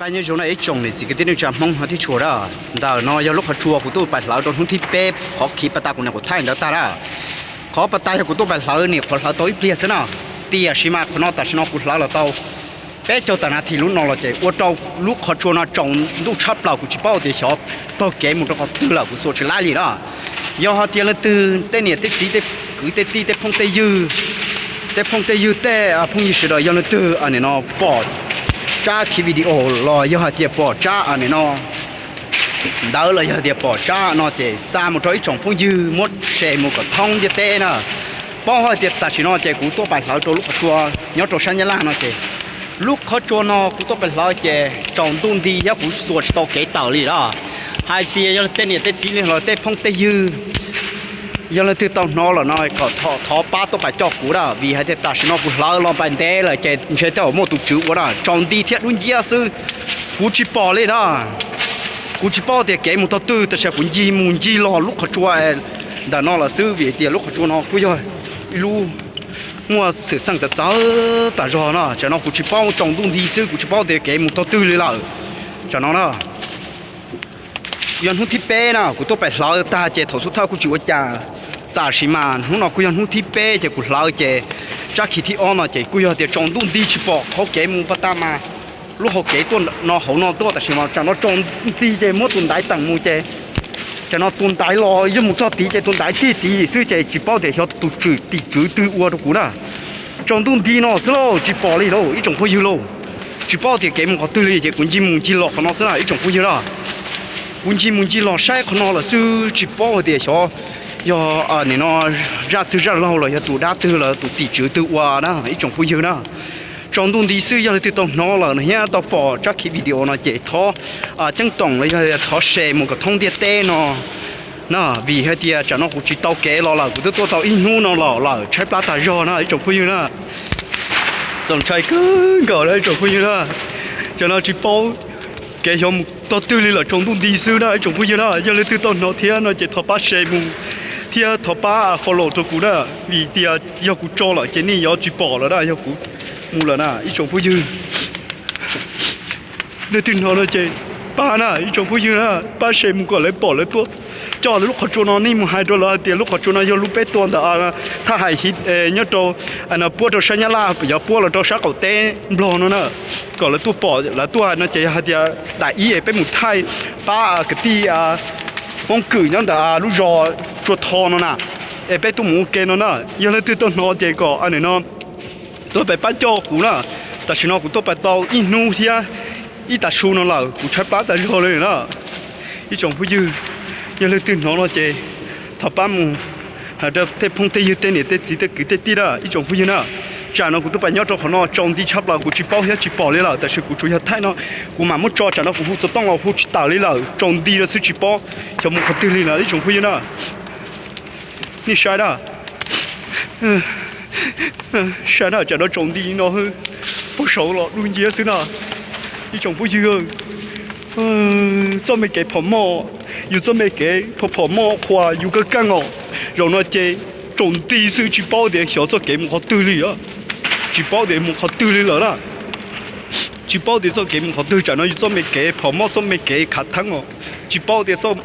Pab nyob zoo na ib tsoom niam txiv kwv tij neej tsa Hmoob hmov thiab tshua na. Ntawm no yog lub qhov tsua kuv tuaj pais hlawv rau hnub thib peb qhov khiv pas tas kuv niam kuv thaij ntawd tag na. Qhov pas tas yog kuv tuaj pais hlawv, nim qhuav hlawv tau ib pliag xwb na. Tiam sis mas qhov no tam sim no kuv hlawv los tau peb caug tas nas this lub no los ces ua rau lub qhov tsua no tsaus ntuj tshaj plaws, kuv tsis paub tias xyov taug kev mus rau qhov twg lawm, kuv xuas tsis laib li na. Yog hais tias leej twg tej niam tej txiv tej kwv tej tij tej phooj tej ywg, tej phooj tej ywg tej phooj ywg sawv daws yog leej twg nim no pom tsab khiv video los yog hais tias pom tsab nim no ntawd los yog tias pom tsab no ces xa mus rau ib tsoom phooj ywg muab share mus kom thoob ntiaj teb na. Paub hais tias tam sim no ces kuv tuaj pais hlawv rau lub qhov tsua nyob rau sab Nyab Laj no ces lub qhov tsua no kuv tuaj pais hlawv ces tsaus ntuj nti thiab kuv xuas tsis tau kev tawm li na. Hais tias yog tej niam tej txiv li los tej phooj tej ywg, yog leej twg tau hnov lawm no kom thov pab tuaj pais coj kuv na, vim hais tias tam sim no kuv hlawv los pais ntev lawm ces ntshe tej zaum muaj tus tswv ua na, tsaus nti thiab dub nciab xwb. Kuv tsis pom li na. Kuv tsis paub tias kev mus tog twg, tab sis kuv ncig mus ncig los lub qhov tsua ntawm no lawm xwb, vim tias lub qhov tsua no kuj yog ib lub muaj xwm txheej txawv txawv tas zog na. Tsam no kuv tsis paub, tsaus ntuj nti xwb kuv tsis paub tias kev mus tog twg li lawm. Tsam no na yog hnub thib peb na kuv tuaj pais hlawv tag ces thaum xub thawj kuj tsis ua cas. Tam sim mas hnub no kuj yog hnub thib peb ces kuv hlawv ces tsab khiv thib ob no ces kuj yog tias tsaus ntuj nti tsis pom qhov kev mus pas tas mas lub hauv kev tuaj no hauv no tuaj, tab sis mas tsam no tsaus nti ces muab tus ntaiv teem mus ces tsam no tus ntaiv los yog mus txog tid ces tus ntaiv tig tid xwb ces tsis paub tias xyov tus tswv tim tswv twg ua rau kuv na. Tsaus ntuj nti no xwb lauj, tsis pom li lauj ib tsoom phooj ywg lauj. Tsis paub tias kev mus qhov twg li ces kuv ncig mus ncig los qhov no xwb na ib tsoom phooj ywg na. Kuv ncig mus ncig los saib qhov no lawm xwb tsis paub hais tias xyov yog nim no zaj txwg zaj laug los yog tus dab twg los tus tim tswv twg ua na ib tsoom phooj ywg na. Tsaus ntuj nti xwb, yog leej twg tau hnov lawm no thiab tau pom tsab khiv video no ces thov ceeb toom los yog thov share mus kom thoob ntiaj teb no na, vim hais tias tsam no kuv tsis tau kev los lawm, kuv twb tuaj tau ib hnub no los lawm tshaib plab tas zog na ib tsoom phooj ywg na. Txaus ntshai kawg nkaus na ib tsoom phooj ywg na. Tsam no tsis paub kev xyov mus tog twg li lawm, tsaus ntuj nti xwb na ib tsoom phooj ywg na. Yog leej twg tau hnov thiab no ces thov pab share mus thiab thov pab follow rau kuv na, vim tias yog kuv tso lawm ces nej yuav tsis pom lawm na, yog kuv mus lawm na ib tsoom phooj ywg. Leej twg hnov no ces pab na ib tsoom phooj ywg na, pab share mus kom lawv pom lawv tuaj coj lawv lub qhov tsua no. Nej mus hais rau lawv hais tias lub qhov tsua no yog lub peb tua ntawm thaj hais nyob rau puab rau sab Nyab Laj, yog puab los rau sab qaum teb Nplog no na, kom lawv tuaj pom lawv tuaj no ces yog hais tias daim ib es peb mus thaij pab kwv tij Hmoob Kwm nyob ntawm lub zos Tsua Tho no na, es peb tuaj mus ua ke no na. Yog leej twg tuaj hnov ces kom nim no tuaj pab coj kuv na. Tam sim no kuv tuaj pais tau ib hnub thiab ib tag su no lawm, kuv tshaib plab tas zog li na. Ib tsoom phooj ywg, yog leej twg hnov no ces thov pab mus hais rau tej phooj tej ywg tej niam tej txiv tej kwv tej tij na ib tsoom phooj ywg na. Tsam no kuv tuaj pais nyob rau qhov no tsaus nti tshaj plaws, kuv tsis paub thiab tsis pom li lawm, tab sis kuv tsuas yog thaij no, kuv mam muab tso, tsam no kuv hu xov tooj los hu tsis tawm li lawm, tsaus nti no xwb tsis paub xyov mus qhov twg li na ib tsoom phooj ywg na. Nej saib na, saib na, tsam no tsaus nti no, pog saud los dub nciab xwb na. Ib tsoom phooj ywg, txoj me kev phom moj, yus txoj me kev phom phom moj qhuas yus kawg keej os. Zaum no ces tsaus nti xwb tsis paub tias xyov txoj kev mus qhov twg li, tsis paub tias mus qhov twg li lawm na. Tsis paub tias txoj kev mus qhov twg, tsam no yus txoj me kev phom moj txoj me kev khav theeb os, tsis paub tias txoj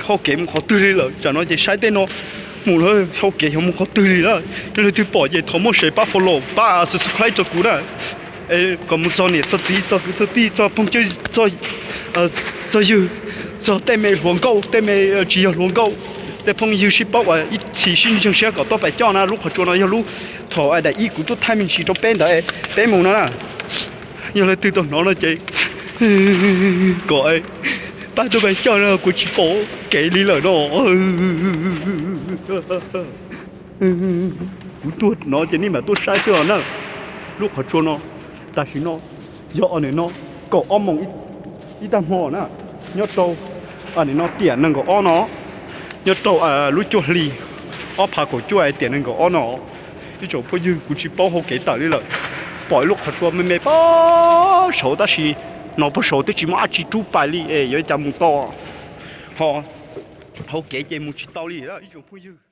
hau kev mus qhov twg li lawm. Tsam no ces saib tej no mus lawm hau kev xyov mus qhov twg li na. Yog leej twg pom ces thov muab share pab follow pab subscribe rau kuv na, es kom mus txog niam txog txiv txog kwv txog tij txog phooj ywg, txog ywg, txog tej me hluas nkauj tej me tsis yog hluas nkauj, tej phooj ywg sib paub uas ib txhis sib ntseeg siab kom tuaj pais coj na. Lub qhov tsua no yog lub thaum daim ib kuv tuaj thaij me ntsis rau peb ntawd peb mus no na. Yog leej twg tau hnov no ces kom pab tuaj pais coj na, kuv tsis pom kev li lawm no. Kuv tuaj no ces nej mam tuaj saib xwb os na. Lub qhov tsua no tam sim no yog nim no kaum ob moos ib tag hmo na, nyob rau nim no tiam nees nkaum ob no, nyob rau lub cuaj hli ob phav kaum cuaj tiam nees nkaum ob no. Ib tsoom phooj ywg, kuv tsis paub hau kev tawm li lawm. Pom ib lub qhov tsua me me pog saud tab sis no pog saud twb tsis muaj dab tsi rub pais li es yuav cas mus tau, ho hau kev ces mus tsis tau li ib tsoom phooj ywg.